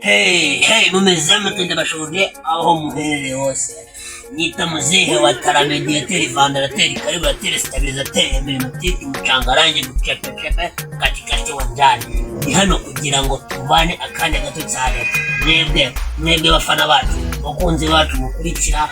Hey, hey, mumeze mute? Ndabashoboje aho muherereye hose. Nyita muzehe wa taramediateri, vandarateri, kariburateri, stabilizateri, emblematike, mucangarange, mucepecepe, katikati wa njani. Ni hano kugira ngo tubane akanya gato cyane. Mwebwe, mwebwe bafana bacu, bakunzi bacu mukurikira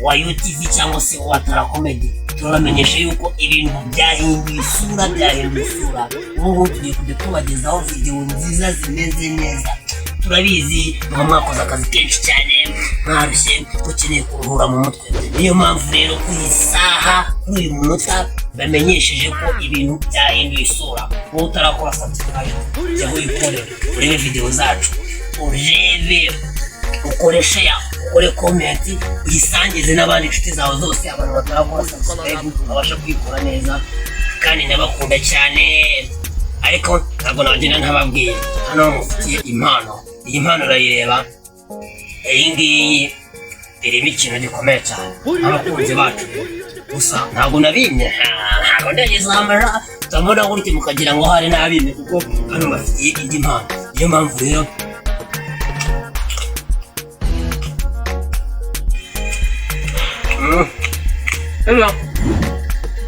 wa UTV cyangwa se wa Tara Comedy. Turabamenyesha yuko ibintu byahinduye isura, byahinduye isura. Ubu ngubu tugiye kujya tubagezaho videwo nziza zimeze neza. Turabizi muba mwakoze akazi kenshi cyane, mwarushye, mukeneye kuruhura mu mutwe. Niyo mpamvu rero ku isaha, kuri uyu munota, bamenyesheje ko ibintu byahinduye isura. Wowe utarakora subscribe, jya uyikore, urebe videwo zacu, urebe, ukore share, ukore comment, uyisangize n'abandi inshuti zawe zose, abantu batarakora subscribe babasha kuyikora neza. Kandi ndabakunda cyane, ariko ntabwo nagenda ntababwiye. Hano mufitiye impano. Iyi mpano urayireba, iyi ngiyi irimo ikintu gikomeye cyane, abakunzi bacu. Gusa ntabwo nabimye, ntabwo ndagezamara turabona gutya mukagira ngo hari n'abimye, kuko hano bafitiye indi mpano. Niyo mpamvu rero Hello.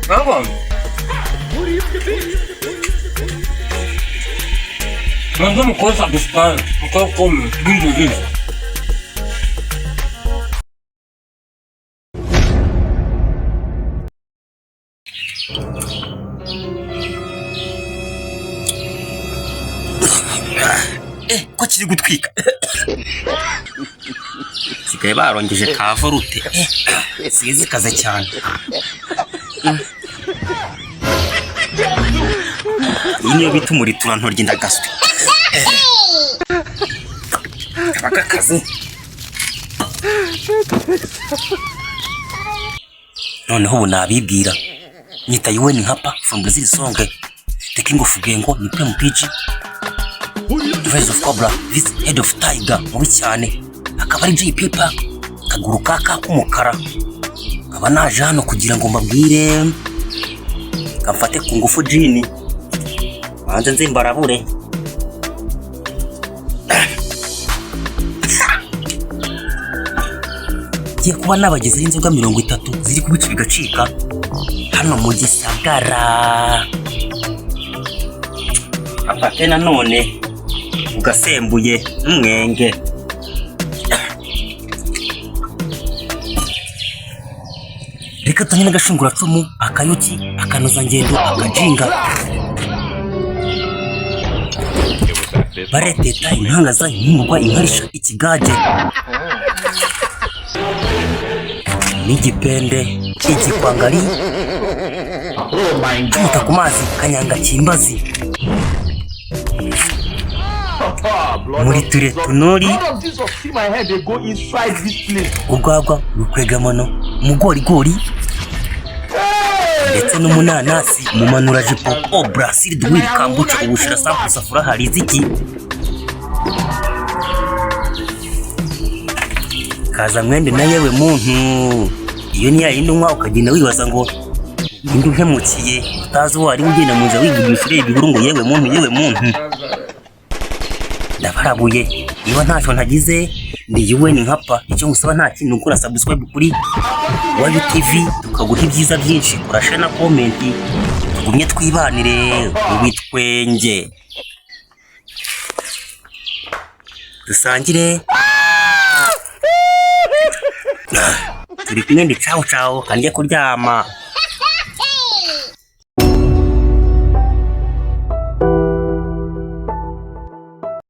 Ntabwo Ntabwo mukora subscribe, mukora comment, bindi bindi. Ko kiri gutwika, sigaye barongeje ka vorute, sigaye zikaze cyane. Iyi niyo bita umuriturantoryi, ndagaswe kaba kakaze. Noneho ubu nabibwira, nyita Yuweni Nkapa from Brazil, song The King of Gengo ni PMPG, Voice of Cobra, this Head of Tiger mubi cyane, akaba ari JP Park, kaguru kaka k'umukara. Nkaba naje hano kugira ngo mbabwire kamfate ku ngufu jini, banze nze mbarabure. Ngiye kuba nabagezeho inzoga 30 ziri kubica bigacika hano mu gisagara. Afate nanone ugasembuye n'umwenge. Reka tanye n'agashunguracumu, akayuki, akanozangendo, akajinga, bareteta, inkangaza, impungurwa, inkarisha, ikigage n'igipende, igikwangari, cumuta ku mazi, kanyanga, kimbazi muri ture tunori, urwagwa, urukwegamano, umugorigori ndetse n'umunanasi, umumanurajipo, obra siriduwiri, kambuca, ubushira, sampu, safura, hari iziki kaza mwende na yewe muntu. Iyo ni yayindi unywa ukagenda wibaza ngo ninde umpemukiye, utazi uwo ari, ugenda mu nzira wivugisha, ureba ibihuru ngo yewe muntu, yewe muntu. Ndabarabuye, niba ntacyo ntagize, ndi Yuweni Nkapa. Icyo ngusaba nta kintu, gukora subscribe kuri Wayu TV, tukaguha ibyiza byinshi. Kora share na comment, tugumye twibanire mu bitwenge, dusangire, turi kumwe. Ndi cawu cawu, kanjye kuryama.